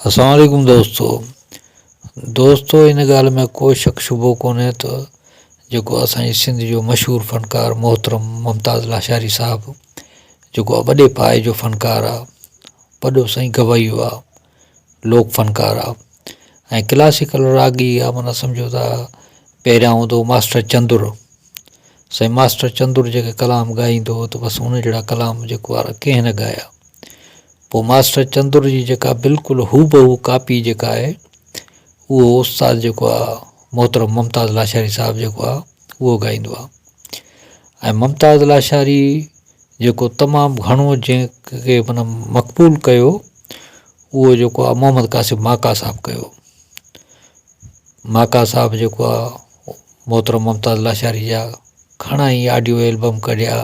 السلام عليڪم دوستو دوستو ان ڳالهه ۾ ڪو شڪ شبهو ڪونهي ته جيڪو اسان جي سنڌ جو مشهور فنڪار محترم ممتاز لاشاري صاحب جيڪو وڏي پائي جو فنڪار آ وڏو سائين گوائيو آ لوڪ فنڪار آ ۽ ڪلاسيڪل راڳي آ معنيٰ سمجهو ته پهريان هوندو هو ماسٽر چندر سائين ماسٽر چندر جيڪي ڪلام ڳائيندو هو ته بس ان جهڙا ڪلام جيڪو آ ڪنهن نه ڳايا پوء ماسٽر چندر جي جيڪا بلڪل هوبهو ڪاپي جيڪا آهي اهو استاد جيڪو آ محترم ممتاز لاشاري صاحب جيڪو آ اهو ڳائيندو آ ۽ ممتاز لاشاري جيڪو تمام گهڻو جنهن کي معنيٰ مقبول ڪيو اهو جيڪو آ محمد قاسم ماڪا صاحب ڪيو ماڪا صاحب جيڪو آ محترم ممتاز لاشاري جا گهڻا ئي آڊيو البم ڪڍيا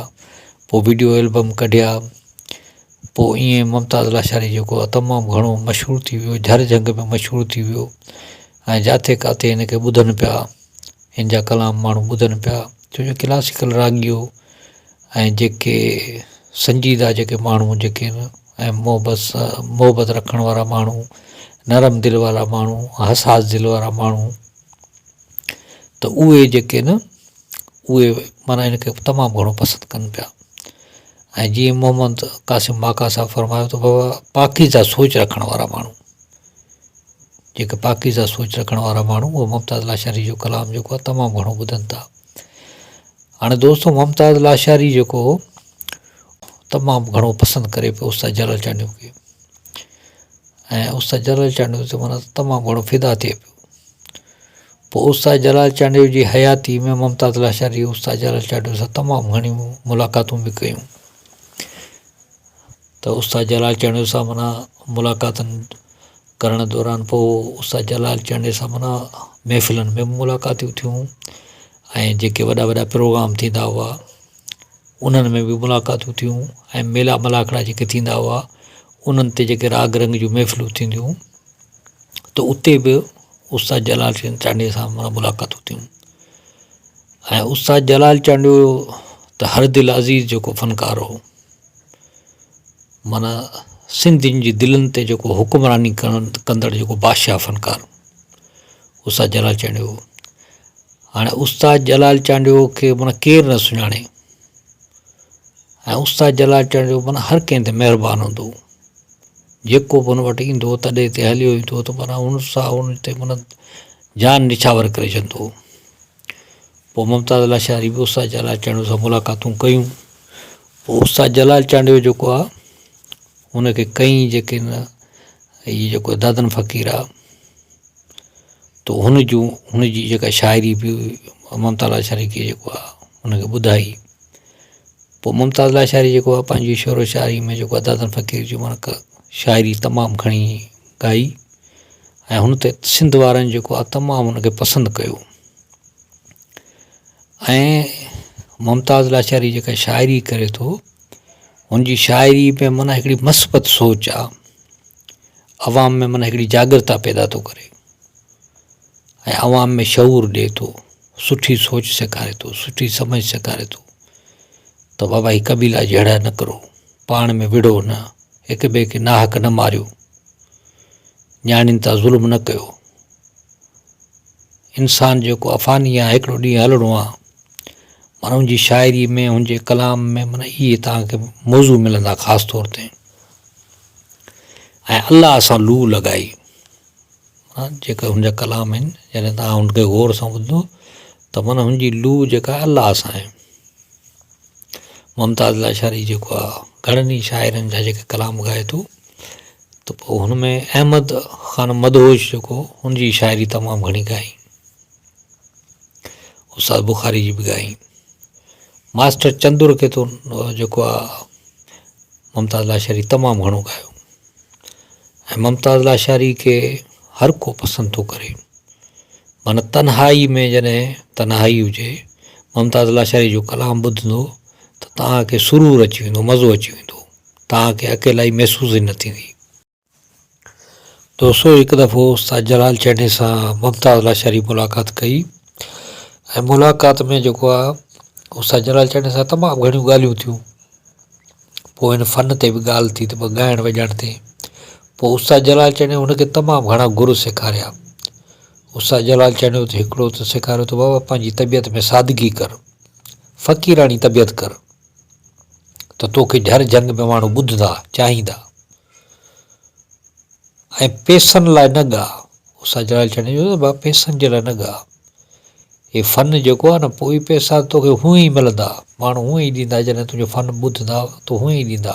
پوء وڊيو البم ڪڍيا پوء ائين ممتاز لاشاري جيڪو آ تمام گهڻو مشهور ٿي ويو جھر جھنگ ۾ مشهور ٿي ويو ۽ جاٿي ڪاٿي هن کي ٻڌن پيا هن جا ڪلام ماڻهو ٻڌن پيا ڇو جو ڪلاسيڪل راڳي هو ۽ جيڪي سنجيده جيڪي ماڻهو جيڪي آهن ۽ محبت سان محبت رکڻ وارا ماڻهو نرم دل وارا ماڻهو حساس دل وارا ماڻهو ته اهي جيڪي آهن اهي معنيٰ هن کي تمام گهڻو پسند ڪن پيا ۽ جيئن محمد قاسم ماڪا صاحب فرمايو ته بابا پاڪيزه سوچ رکڻ وارا ماڻهو جيڪي پاڪيزه سوچ رکڻ وارا ماڻهو اهي ممتاز لاشاري جو ڪلام جيڪو آهي تمام گهڻو ٻڌن ٿا هاڻي دوستو ممتاز لاشاري جيڪو هو تمام گهڻو پسند ڪري پيو استاد جلال چانڊيو کي ۽ استاد جلال چانڊيو تي معنيٰ تمام گهڻو فدا ٿئي پيو پوء استاد جلال چانڊيو جي حياتي ۾ ممتاز لاشاري استاد جلال چانڊيو سان تمام گهڻيون ملاقاتون به ڪيون ته استاد جلال چانڊيو سان معنيٰ ملاقاتن ڪرڻ دوران پوء استاد جلال چانڊيي سان معنيٰ محفلن ۾ به ملاقاتون ٿيون ۽ جيڪي وڏا وڏا پروگرام ٿيندا هئا انهن ۾ به ملاقاتون ٿيون ۽ ميلا ملاکڙا جيڪي ٿيندا هئا انهن تي جيڪي راڳ رنگ جون محفلون ٿينديون ته اتي به استاد جلال چانڊيي سان معنيٰ ملاقاتون ٿيون ۽ استاد جلال چانڊيو ته هر دل عزيز جيڪو فنڪار هو معنيٰ سنڌين جي دلن تي جيڪو حڪمراني ڪرڻ ڪندڙ جيڪو بادشاهه فنڪار استاد جلال چانڊيو هو. هاڻي استاد جلال چانڊيو کي معنيٰ ڪير نه سڃاڻي ۽ استاد جلال چانڊيو معنيٰ هر ڪنهن تي مهربان هوندو هو. جيڪو به هن وٽ ايندو هو تڏي تي هليو ايندو هو ته معنيٰ هن سان هن تي معنيٰ جان نڇاور ڪري ڇڏندو هو. پوء ممتاز لاشاري به استاد جلال چانڊيو سان ملاقاتون ڪيون. پوء استاد جلال چانڊيو جيڪو آ ان کي ڪئين جيڪي نه هي جيڪو دادن فقير آ ته هن جون هن جي جيڪا شاعري به ممتاز لاشاري کي جيڪو آ ان کي ٻڌائي پوء ممتاز لاشاري جيڪو آ پنهنجي شعر و شاعري ۾ جيڪو آ دادن فقير جي معنيٰ شاعري تمام گهڻي ڳائي ۽ هن تي سنڌ وارن جيڪو آ تمام هن کي پسند ڪيو ۽ ممتاز لاشاري جيڪا شاعري ڪري ٿو هن جي شاعري ۾ معنيٰ هڪڙي مثبت سوچ آ عوام ۾ معنيٰ هڪڙي جاڳرتا پيدا ٿو ڪري ۽ عوام ۾ شعور ڏئي ٿو سٺي سوچ سيکاري ٿو سٺي سمجھ سيکاري ٿو ته بابا هي قبيلا جهيڙا نه ڪرو پاڻ ۾ وڙهو نه هڪ ٻئي کي ناحق نه ماريو نياڻين تان ظلم نه ڪيو انسان جيڪو آ فاني آ هڪڙو ڏينهن هلڻو آ معنيٰ ان جي شاعري ۾ ان جي ڪلام ۾ معنيٰ اهي توهان کي موضوع ملندا خاص طور تي ۽ الله سان لو لڳائي جيڪا هن جا ڪلام آهن جڏهن توهان ان کي غور سان ٻڌندو ته معنيٰ هن جي لو جيڪا الله سان آهي ممتاز لاشاري جيڪو آ گهڻن ئي شاعرن جا جيڪي ڪلام ڳائي ٿو ته پوء هن ۾ احمد خان مدهوش جيڪو هن جي شاعري تمام گهڻي ڳائي استاد بخاري جي به ڳائي ماسٽر چندر کي تو جيڪو آ ممتاز لاشاري تمام گهڻو ڳايو ۽ ممتاز لاشاري کي هر ڪو پسند ٿو ڪري معنيٰ تنهائي ۾ جڏهن تنهائي هجي ممتاز لاشاري جو ڪلام ٻڌندو ته توهان کي سرور اچي ويندو مزو اچي ويندو توهان کي اڪيلائي محسوس ئي نه ٿيندي. دوستو هڪ دفعو استاد جلال چانڊيي سان ممتاز لاشاري ملاقات ڪئي ۽ ملاقات ۾ جيڪو آ استاد جلال چانڊيي سان تمام گهڻيون ڳالهيون ٿيون پوء هن فن تي به ڳالهه ٿي ته ڳائڻ وڄائڻ تي پوء استاد جلال چانڊيو هن کي تمام گهڻا گر سيکاريا. استاد جلال چانڊيو ته هڪڙو ته سيکاريو ته بابا پنهنجي طبيعت ۾ سادگي ڪر، فقيراڻي طبيعت ڪر ته توکي جهر جهنگ ۾ ماڻهو ٻڌندا، چاهيندا ۽ پيسن لاء نه ڳاء. استاد جلال چانڊيو چيو ته بابا پيسن جي لاء نه ڳاء. هي فن جيڪو آهي نه پوء اهي پيسا توکي هونئن ئي ملندا، ماڻهو هونئن ئي ڏيندا جڏهن تنهنجو فن ٻڌندا ته هونئن ئي ڏيندا.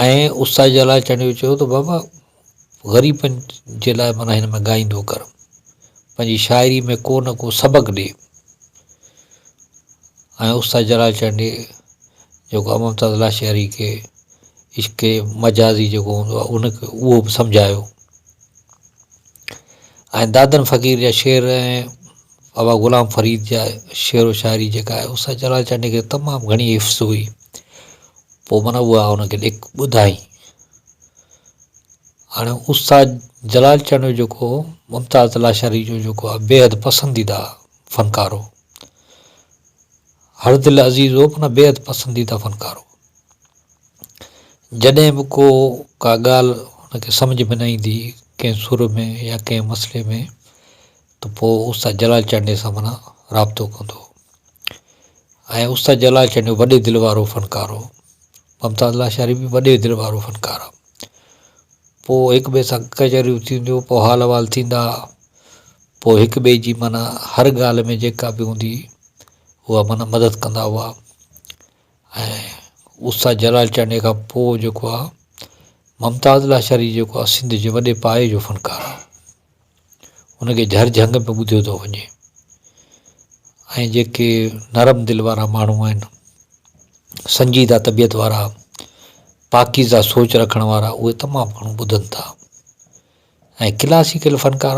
۽ استاد جلال چانڊيو چيو ته بابا غريبن جي لاء معنيٰ هن ۾ ڳائيندو ڪر پنهنجي شاعري ۾ ڪو نه ڪو سبق ڏي ۽ استاد جلال چانڊيي جيڪو آهي ممتاز لاشاري کي عشق مجازي جيڪو هوندو آهي ان کي اهو به سمجهايو ۽ دادن فقير جا شعر ۽ بابا غلام فريد جا شعر و شاعري جيڪا آهي استاد جلال چانڊيي کي تمام گهڻي حفظ هئي پوء معنيٰ اها هن کي ڏيک ٻڌائين. هاڻي استاد جلال چانڊيو جيڪو هو ممتاز لاشاري جو جيڪو آهي بيحد پسنديده فنڪار هو. هر دل عزيز هو معنيٰ بيحد پسنديده فنڪار هو. جڏهن به ڪو ڪا ڳالهه هن کي سمجهه ۾ نه ايندي هئي ڪنهن سر ۾ يا ڪنهن مسئلي ۾ ته پوء استاد جلال چانڊيي سان معنيٰ رابطو ڪندو هو. ۽ استاد جلال چانڊيو وڏي دل وارو فنڪار هو. ممتاز لاشاري به وڏي دل وارو فنڪار هو. پوء هڪ ٻئي سان ڪچهريون ٿينديون، پوء حال احوال ٿيندا، پوء هڪ ٻئي جي معنيٰ هر ڳالهه ۾ جيڪا به هوندي اها معنيٰ مدد ڪندا هئا ۽ استاد جلال چانڊيي کان پوء جيڪو آهي ممتاز لاشاري جيڪو آهي سنڌ جي وڏي پايي جو فنڪار آهي. ان کي جهر جهنگ ۾ ٻڌيو ٿو وڃي ۽ جيڪي نرم دل وارا ماڻهو آهن سنجيده طبيعت وارا پاڪيزه سوچ رکڻ وارا اهي تمام گهڻو ٻڌن ٿا ۽ ڪلاسيڪل فنڪار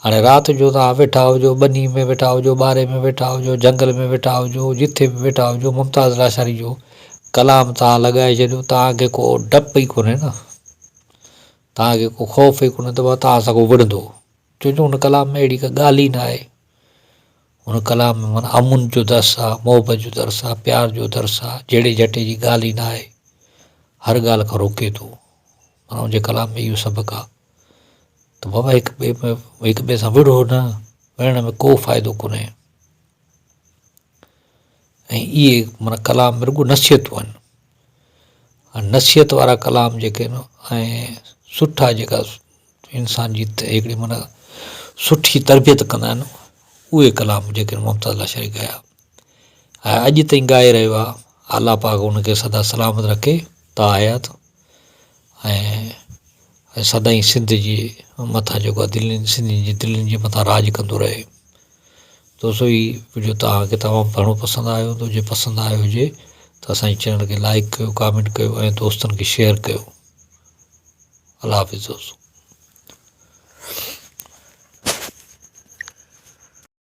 هاڻي رات جو توهان ويٺا هجو ٻني ۾ ويٺا هجو ٻاري ۾ ويٺا هجو جنگل ۾ ويٺا هجو جتي به ويٺا هجو ممتاز لاشاري جو ڪلام توهان لڳائي ڇڏيو توهان کي ڪو ڊپ ئي ڪونهي نه توهان کي ڪو خوف ئي ڪونهي ته بابا توهان سان ڪو وڙهندو، ڇو جو هن ڪلام ۾ اهڙي ڪا ڳالهه ئي نه آهي. هن ڪلام ۾ معنيٰ امن جو درس آ، محبت جو درس آ، پيار جو درس آ، جهيڙي جهٽي جي ڳالهه ئي نه آهي. هر ڳالهه کان روڪي ٿو. معنيٰ ان جي ڪلام ۾ اهو سبق آ ته بابا هڪ ٻئي ۾ هڪ ٻئي سان وڙهو نه، وڙهڻ ۾ ڪو فائدو ڪونهي. ۽ اهي معنيٰ ڪلام ۾ رڳو نصيحتون آهن. ۽ نصيحت وارا ڪلام جيڪي آهن ۽ سٺا جيڪا انسان جي هڪڙي معنيٰ سٺي تربيت ڪندا آهن اهي ڪلام جيڪي ممتاز لاشاري ڳايا ۽ اڄ تائين ڳائي رهيو آهي الله پاڪ ان کي سدا سلامت رکي تا حيات ۽ سدائين سنڌ جي مٿان جيڪو آهي دلين سنڌين جي دلين جي مٿان راڄ ڪندو رهي. دوستو هي وڊيو توهان کي تمام گهڻو پسند آيو هوندو جي پسند آيو هجي ته اسان جي چينل کي لائڪ ڪيو ڪامينٽ ڪيو ۽ دوستن کي شيئر ڪيو الله حافظ دوستو.